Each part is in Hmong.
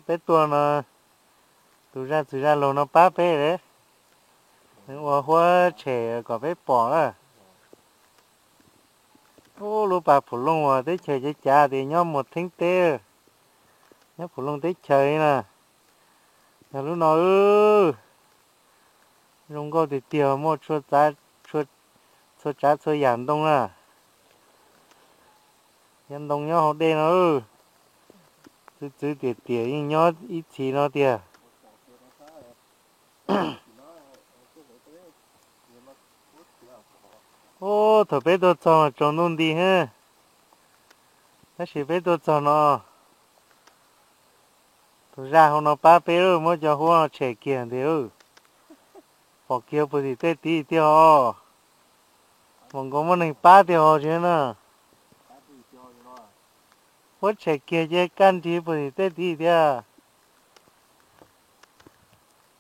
Peb tuaj no, tus zaj txwg zaj laug no pab peb, nws ua huab tshem kom peb pom na. Ub, lub pas Phuv Looj uas teb chaws cev cav tias nyob Muas Theeb teb, nyob Phuv Looj teb chaws li na. Yog lub no, zoo nkauj tiag tiag, muaj txhua tsav txhua yam ntoo na. Cov ntoo nyob hauv dej no, txwv txwv tiam tiam yeej nyob ib txhis no tiag. Ub, thaum peb tuaj txog tsaus ntuj nti thiab, tab sis peb tuaj txog no, tus zaj hauv no pab peb, muab cov huab tshem kiag nti. Pom kiag puag tim tej tid tiag os. Mam nkaus muaj neeg pab tiag os tsis na. Huab tshem kiag ces kaj nrig puag tim tej tid tiag.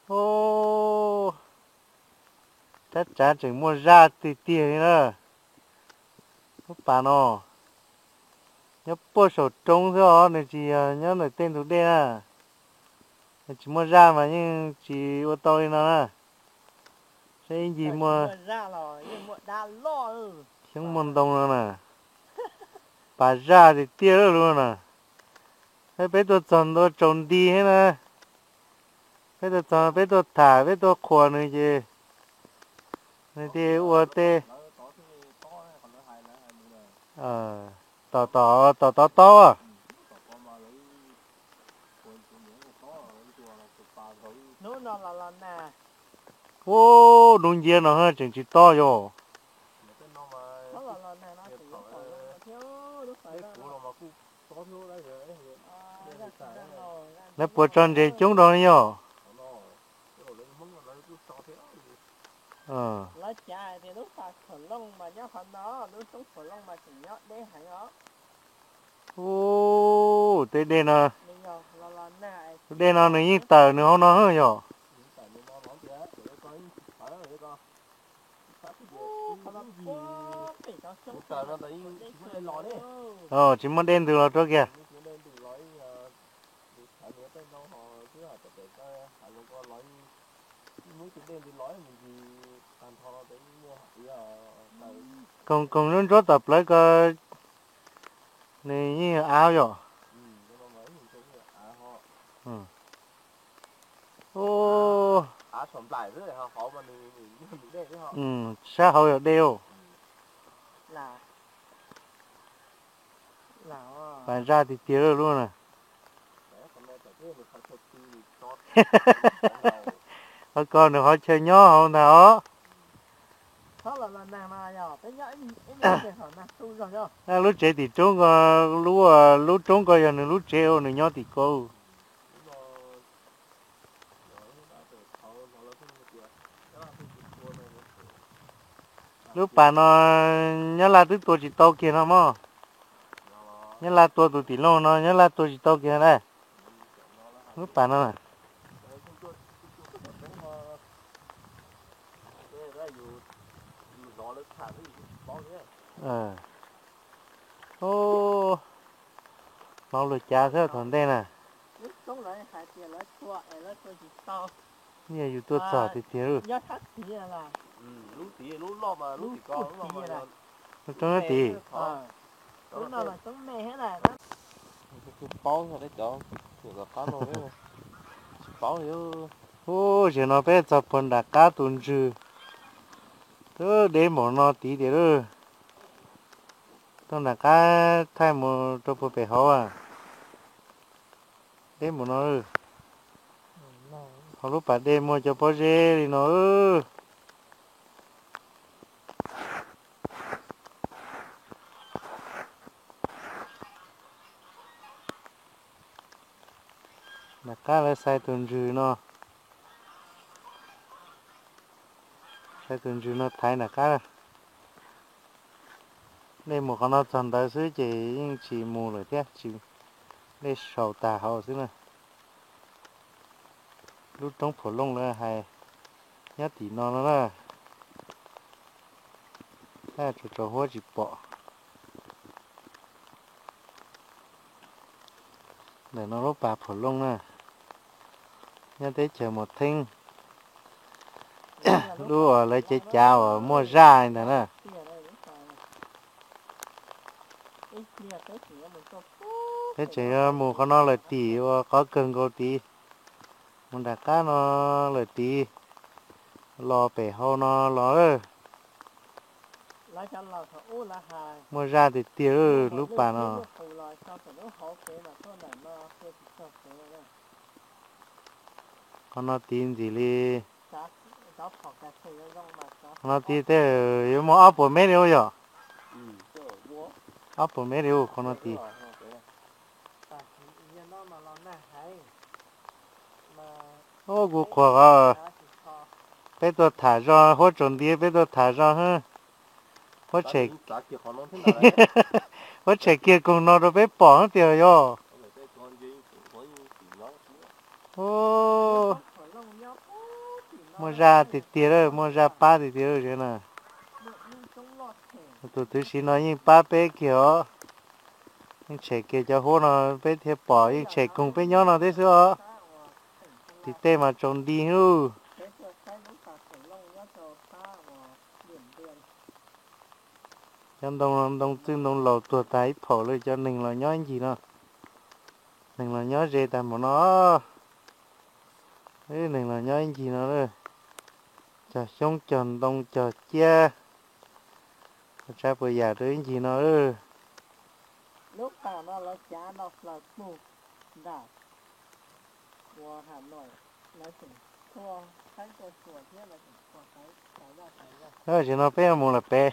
Ub, tsab tsav tseem muaj zaj tiag tiag li na. Lub pas no nyob puag saum roob xwb os, nws tsis yog nyob ntawm tej ntug dej na. Nws tsis muaj zaj mas yeej tsis ua tau li no na. Saib ib ncig muaj xyoob muaj ntoo no na. Pas zaj tiag tiag lub no na. Peb tuaj txog ntua tsaus nti thiab na. Peb tuaj txog, peb tuaj tham, peb tuaj qhuas nws ces nws thiaj ua tej tom, tom, tom tod tob. Ub, dub nciab no tseem tsis tob yom. Lawv puas tso ntses coob rau li yom? Ub, tej dej no, dej no nws yeej tawm nws hauv no yom. Tsis muaj dej ntws los rau kiag. Koos koos ntsuab ntsuab tom plawv ko, nws yeej av yom. Sab hauv yog dej. Pas zaj tiag tiag lub na. Qhov ko nws qhov chaw nyob hauv ntag os. Lub tsev tim roob ko, lub, lub roob ko yog nws lub tsev, nws nyob tim ko. Lub pas no Nyab Laj twb tua tsis tau kiag no mog. Nyab Laj tua tus tim loog no Nyab Laj tua tsis tau kiag na. Lub pas no. Hnov luag cav xwb thaum ntej na. Yog yus tuaj txog tiag tiag. Lub roob tid. Ub, zaum no peb txog puag nram qab tus ntswg. Twb deb npaum no tid tiag lauj. Tuaj nram qab thaij mus rau puag pem hauv. Deb npaum no. Ho lub pas dej muaj cov pob zeb li no. Nram qab lawv xaiv tus ntswg no. Xaiv tus ntswg no thaiv nram qab. Dej mus qhov no txog ntawd xwb ces yeej tsis mus lawm thiab, tsis, dej saus tag hauv xwb na. Lub roob Phuam Looj lawv hais nyob tim no no na. Tab tsaus tsaus huab tsis pom. Ntawm no lub pas Phuam Looj na, nyob teb chaws Mus Theeb, lub uas lawv cev cav uas muaj zaj ntawd na. Peb tseem yuav mus qhov no lawm tim uas qhov kawg nkaus tid, mus nram qab no lawm tid, los pem hau no los lawm. Muaj zaj tiag tiag lub pas no. Qhov no tid ntxim li, qhov no tid tej yuav muaj ob puas mev li ua yom. Ob puas mev li ua qhov no tid. Ub, kuv qhuas, peb tuaj tham zog huab tsaus nti, peb tuaj tham zog, huab tshem kiag koog no rau peb pom tiag yog. Muaj zaj tiag tiag lawm, muaj zaj pab tiag tiag lawm na. Tus twv si no yeej pab peb kiag os, yeej tshem kiag cov huab no peb thiaj pom, yeej tshem koog peb nyob no thiab xwb os. Tim tej mas tsaus nti lauj. Cov ntoo no ntoo txwj ntoo laus tuag tag ib phaum lawm, cov neeg los nyob ib ncig no. Neeg los nyob ze tag npaum no. Neeg los nyob ib ncig no, cog xyoob cog ntoo cog ciab, tsav puas yam rau ib ncig no. Tam sim no peb yuav mus lawm pem.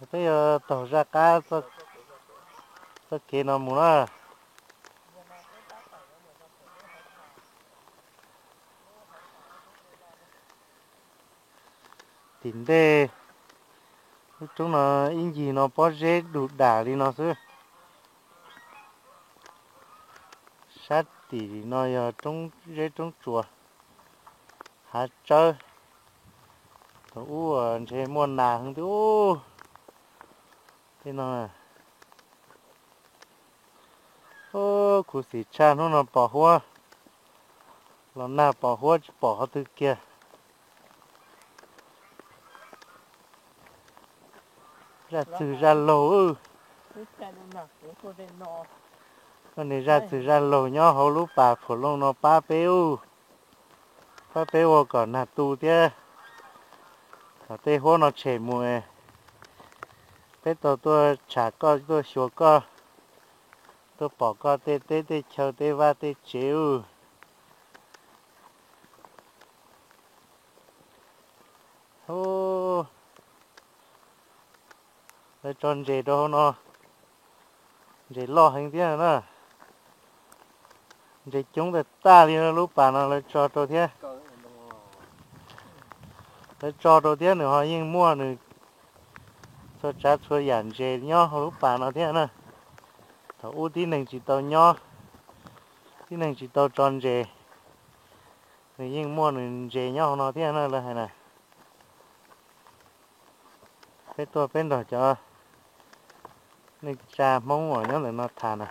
Peb yuav taug zaj qab txoj kev no mus na. Tim ntej lub roob no ib ncig no pob zeb dug dam li no xwb. Sab tim no yog zeb roob tsuas, hav tsawb. Thaum ub ntshe muaj nas heev twb ub. Tej no, khuv xim tshaj hnub no pom huab, los nag pom huab tsis pom qhov twg kiag. Zaj txwg zaj laug, koj niag zaj txwg zaj laug nyob hauv lub pas Phuam Looj no pab peb ub, pab peb ua kom nag tu thiab, kom tej huab no tshem mus, peb tau tuaj tsham koj tuaj xyuas koj, tuaj pom koj tej teb tej chaw tej vaj tej tsev ub. Lawv tso ntses rau hauv no, ntses loj heev thiab na. Ntses coob tag tag li lub pas no lawv tso rau thiab. Lawv tso rau thiab nws ho yeej muaj nws txhua tsav txhua yam ntses nyob hauv lub pas no thiab na. Thaum ub tib neeg tsis tau nyob, tib neeg tsis tau tso ntses, nws yeej muaj nws ntses nyob hauv no thiab na lawv hais na. Peb tuaj peb nrog cov neej tsa Hmoob uas nyob ntawm no tham na.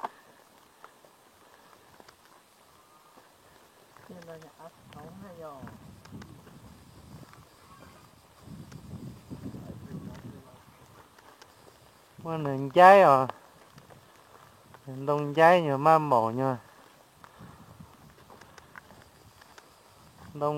Muaj nws ncaib os, ntoo ncaib nyuag maj maum nyuag, ntoo